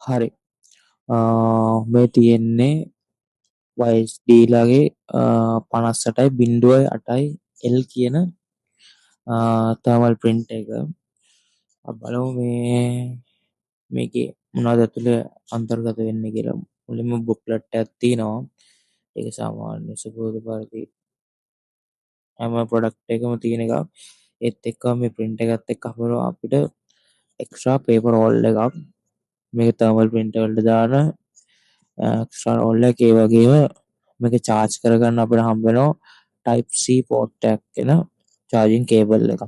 හරි. මේ තියෙන්නේ YHD ලගේ 58.08 L කියන තර්මල් ප්‍රින්ට් එක. අපි බලමු මේ මේකේ මොනවද ඇතුලේ අන්තර්ගත වෙන්නේ කියලා. මුලින්ම බුක්ලට් එකක් තියෙනවා. ඒක සාමාන්‍ය සුපුරුදු පරිදි හැම ප්‍රොඩක්ට් එකම තියෙන එකක්. ඒත් එක්කම මේ ප්‍රින්ට් එකත් එක්ක අපිට එක්ස්ට්‍රා පේපර් රෝල් එකක්. මේක තර්මල් ප්‍රින්ටර් වලට දාන එක්ස්ට්‍රා රෝල් එකක්. ඒ වගේම මේක චාර්ජ් කරගන්න අපිට හම්බ වෙනවා Type C port එකක් එන චාර්ජින් කේබල් එකක්.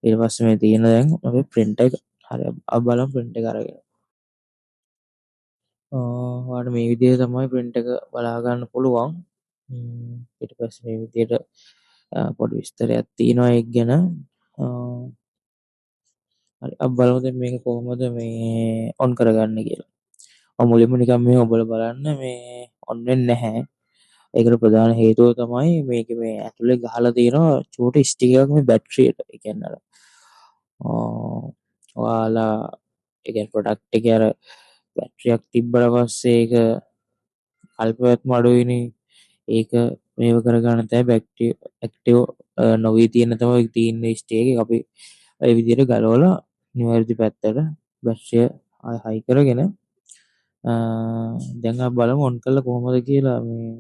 ඊට පස්සේ මේ තියෙන දැන් අපේ ප්‍රින්ටර් එක. හරි, අපි බලමු ප්‍රින්ටර් එක අරගෙන. ඔයාලට මේ විදිහට තමයි ප්‍රින්ටර් එක බලා ගන්න පුළුවන්. ඊට පස්සේ මේ විදිහට පොඩි විස්තරයක් තියෙනවා ඒක ගැන. හරි, අපි බලමු දැන් මේක කොහොමද මේ ඔන් කරගන්නේ කියලා. මුලින්ම නිකන් මේ ඔබලා බලන්න මේ ඔන් වෙන්නේ නැහැ. ඒකට ප්‍රධාන හේතුව තමයි මේකේ මේ ඇතුලේ ගහලා තියෙන චූටි ස්ටික් එකක් මේ බැටරියට. ඒ කියන්නේ අර, ඔයාලා ඒ කියන්නේ ප්‍රොඩක්ට් එකේ අර බැටරියක් තිබ්බට පස්සේ ඒක කල්පවැත්ම අඩුයිනේ. ඒක මේව කරගන්න තමයි බැටරි ඇක්ටිව් නොවී තියෙන තමයි තියෙන ස්ටික් එක. අපි ඒ විදිහට ගලවලා නිවැරදි පැත්තට බැටරිය ආය හයි කරගෙන, දැන් අපි බලමු ඔන් කරලා කොහොමද කියලා මේ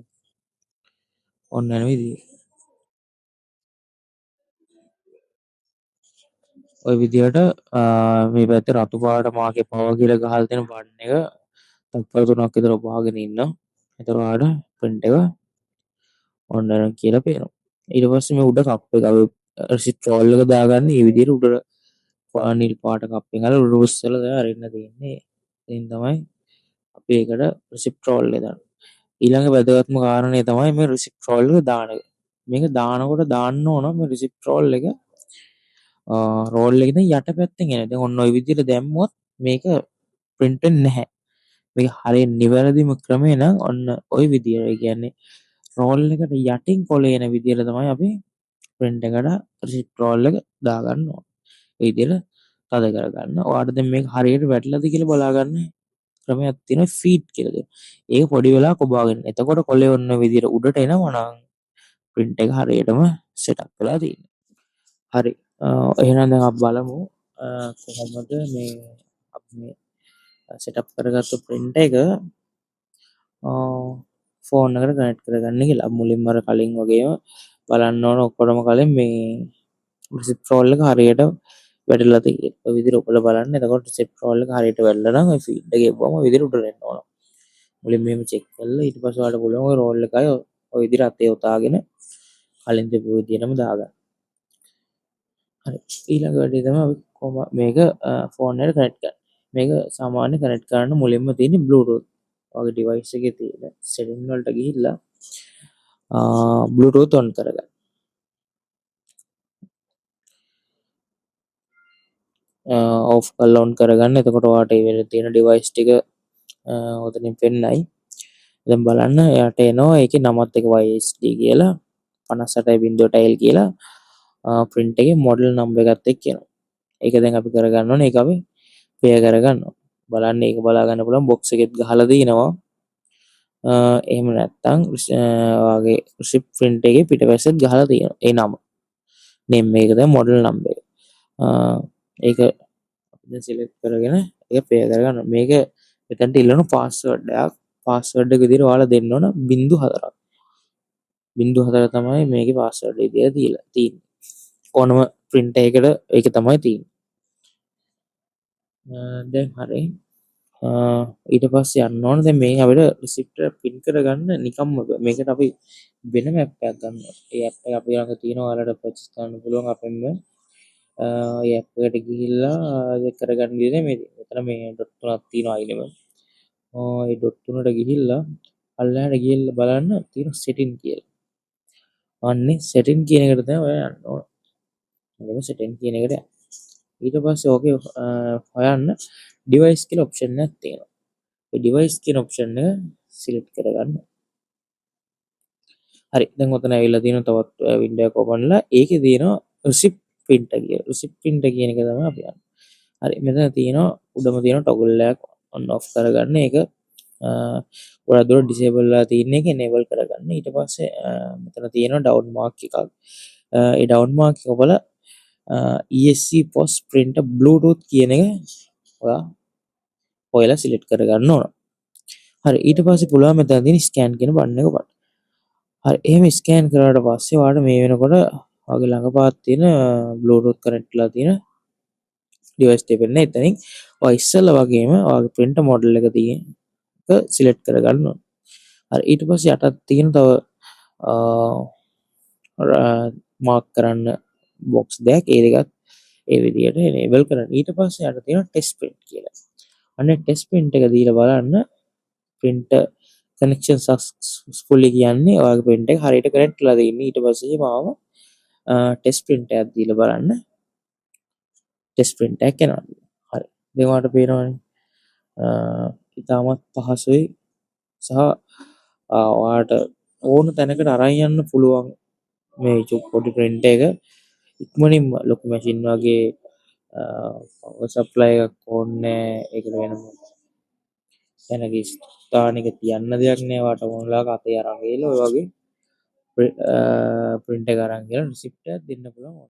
ඔන් වෙන විදිය. ඔය විදිහට මේ පැත්තේ රතු පාට මාකේ පවර් කියලා ගහලා තියෙන බටන් එක තත්පර 3ක් විතර ඔබාගෙන ඉන්න. එතකොට ඔයාලට ප්‍රින්ට් එක ඔන් වෙනවා කියලා පේනවා. ඊට පස්සේ මේ උඩ කප් එක අපි රිසිට් රෝල් එක දාගන්න මේ විදිහට උඩට නිල් පාට කප් එක අරලා උඩ උස්සලා දැන් අරින්න තියෙන්නේ. ඉතින් තමයි අපි ඒකට රිසිට් රෝල් එක දාන්නේ. ඊළඟ වැදගත්ම කාරණේ තමයි මේ රිසිට් රෝල් එක දාන එක. මේක දානකොට දාන්න ඕන මේ රිසිට් රෝල් එක, රෝල් එකේ දැන් යට පැත්තෙන් එන. දැන් ඔන්න ඔය විදිහට දැම්මොත් මේක ප්‍රින්ට් වෙන්නේ නැහැ. මේක හරිය නිවැරදිම ක්‍රමය නම් ඔන්න ඔය විදිහට. ඒ කියන්නේ රෝල් එකට යටින් කොලේ එන විදිහට තමයි අපි ප්‍රින්ට් එකට රිසිට් රෝල් එක දාගන්න ඕන. ඒ විදිහට තද කරගන්න. ඔයාලට දැන් මේක හරියට වැටලාද කියලා බලාගන්න ක්‍රමයක් තියෙනවා ෆීඩ් කියලා දෙන්න. ඒක පොඩි වෙලාවක් ඔබාගෙන. එතකොට කොලේ ඔන්න ඔය විදිහට උඩට එනවා නම් ප්‍රින්ට් එක හරියටම සෙටප් වෙලා තියෙනවා. හරි. එහෙනම් දැන් අපි බලමු කොහොමද මේ අපි මේ සෙටප් කරගත්තු ප්‍රින්ට් එක ෆෝන් එකට කනෙක්ට් කරගන්න කියලා. අපි මුලින්ම අර කලින් වගේම බලන්න ඕන ඔක්කොටම කලින් මේ රිසිප්ට් රෝල් එක හරියට වැටලා තියෙන්නේ. ඔය විදිහට ඔයාලා බලන්න. එතකොට රිසිප්ට් රෝල් එක හරියට වැටලා නම් ඔය ෆීඩ් එක එව්වම ඔය විදිහට උඩට එන්න ඕන. මුලින්ම මෙහෙම චෙක් කරලා ඊට පස්සේ ඔයාලට පුළුවන් ඔය රෝල් එකයි ඔය විදිහට අතේ ඔතාගෙන කලින් තිබු විදිහටම දාගන්න. හරි. ඊළඟ වැඩේ තමයි අපි කොහොම මේක ෆෝන් එකට කනෙක්ට් කරන්නේ. මේක සාමාන්‍ය කනෙක්ට් කරන්න මුලින්ම තියෙන්නේ Bluetooth. ඔයාගේ ඩිවයිස් එකේ තියෙන සෙටින් වලට ගිහිල්ලා Bluetooth on කරගන්න. ඔෆ් කරලා ඔන් කරගන්න. එතකොට ඔයාට ඒ වෙලේ තියෙන ඩිවයිස් ටික ඔතනින් පෙන්නයි. දැන් බලන්න එයාට එනවා ඒකේ නමත් එක YHD කියලා 58.8 L කියලා ප්‍රින්ට් එකේ මොඩල් නම්බර් එකත් එක්ක එනවා. ඒක දැන් අපි කරගන්න ඕනේ. ඒක අපි පේ කරගන්න ඕනේ. බලන්න ඒක බලා ගන්න පුළුවන් බොක්ස් එකෙත් ගහලා දිනවා. එහෙම නැත්නම් ඔයාගේ රිසිප්ට් ප්‍රින්ට් එකේ පිටපස්සෙත් ගහලා තියෙනවා. ඒ නම. නේම් එක දැන් මොඩල් නම්බර් එක. ඒක අපි දැන් සිලෙක්ට් කරගෙන ඒක පේ කරගන්න. මේක මෙතනට ඉල්ලන පාස්වර්ඩ් එකක්. පාස්වර්ඩ් එක විදිහට ඔයාලා දෙන්න ඕන බිංදු හතරක්. බිංදු හතර තමයි මේකේ පාස්වර්ඩ් විදිහට දීලා තියෙන්නේ. ඕනම ප්‍රින්ට් එකකට ඒක තමයි තියෙන්නේ. දැන් හරි. ඊට පස්සේ යන්න ඕන දැන් මේ අපිට රිසිප්ට් එක ප්‍රින්ට් කරගන්න නිකම්ම බෑ. මේකට අපි වෙනම ඇප් එකක් ගන්න ඕන. ඒ ඇප් එක අපි ළඟ තියෙනවා. ඔයාලට පර්චේස් කරන්න පුළුවන් අපෙන්ම. ඒ ඇප් එකට ගිහිල්ලා ඒක කරගන්න විදිහ මේ මෙතන මේ ඩොට් තුනක් තියෙනවා අයිනෙම. ඒ ඩොට් තුනට ගිහිල්ලා පල්ලෙහාට ගිහිල්ලා බලන්න තියෙන සෙටින් කියලා. අන්නේ සෙටින් කියන එකට තමයි ඔයා යන්න ඕන. මුලින්ම සෙටින් කියන එකට යන්න. ඊට පස්සේ ඕකේ හොයන්න ඩිවයිස් කියලා ඔප්ෂන් එකක් තියෙනවා. ඔය ඩිවයිස් කියන ඔප්ෂන් එක සිලෙක්ට් කරගන්න. හරි. දැන් ඔතන ඇවිල්ලා තියෙනවා තවත් වින්ඩෝ එකක් ඕපන් වෙලා. ඒකේ තියෙනවා රිසිප්ට් ප්‍රින්ටර් කියලා. රිසිප්ට් ප්‍රින්ටර් කියන එක තමයි අපි යන්නේ. හරි. මෙතන තියෙනවා උඩම තියෙන ටොගල් එකක්. ඔන් ඔෆ් කරගන්න. ඒක ගොඩක් දුරට ඩිසේබල් වෙලා තියෙන එක එනේබල් කරගන්න. ඊට පස්සේ මෙතන තියෙනවා ඩවුන් මාක් එකක්. ඒ ඩවුන් මාක් එක ඔබලා ESC POS printer Bluetooth කියන එක ඔයා හොයලා සිලෙක්ට් කරගන්න ඕන. හරි, ඊට පස්සේ පුළුවන් මෙතන තියෙන ස්කෑන් කියන බටන් එක ඔබන්න. හරි, එහෙම ස්කෑන් කරාට පස්සේ ඔයාලට මේ වෙනකොට ඔයාගේ ළඟපාත තියෙන Bluetooth connect වෙලා තියෙන ඩිවයිස් එක පෙන්නන. එතනින් ඔයා ඉස්සෙල්ලා වගේම ඔයාගේ printer model එක තියෙන එක සිලෙක්ට් කරගන්න ඕන. හරි, ඊට පස්සේ යටත් තියෙන තව මාක් කරන්න බොක්ස් දෙයක්, ඒ දෙකත් ඒ විදිහට එනේබල් කරන්න. ඊට පස්සේ යට තියෙනවා ටෙස්ට් ප්‍රින්ට් කියලා. අන්න ටෙස්ට් ප්‍රින්ට් එක දීලා බලන්න. ප්‍රින්ටර් කනෙක්ෂන් සක්සස්ෆුලි කියන්නේ ඔයාගේ ප්‍රින්ටර් එක හරියට කනෙක්ට් වෙලා තියෙන්නේ. ඊට පස්සේ එහෙම ආවම ටෙස්ට් ප්‍රින්ට් එකක් දීලා බලන්න. ටෙස්ට් ප්‍රින්ට් එකක් එනවා. හරි. දැන් ඔයාලට පේනවනේ ඉතාමත් පහසුයි සහ ඔයාට ඕන තැනකට අරන් යන්න පුළුවන් මේ පොඩි ප්‍රින්ටර් එක. ඉක්මනින්ම ලොකු මැෂින් වගේ පවර් සප්ලයි එකක් ඕනේ නෑ. ඒකට වෙනම තැනක ස්ථානික තියන්න දෙයක් නෑ. ඔයාට ඕන වෙලාවක අතේ අරන් ගිහලා ඔය වගේ ප්‍රින්ට් එක අරන් ගිහලා රිසිප්ට් එකක් දෙන්න පුළුවන්.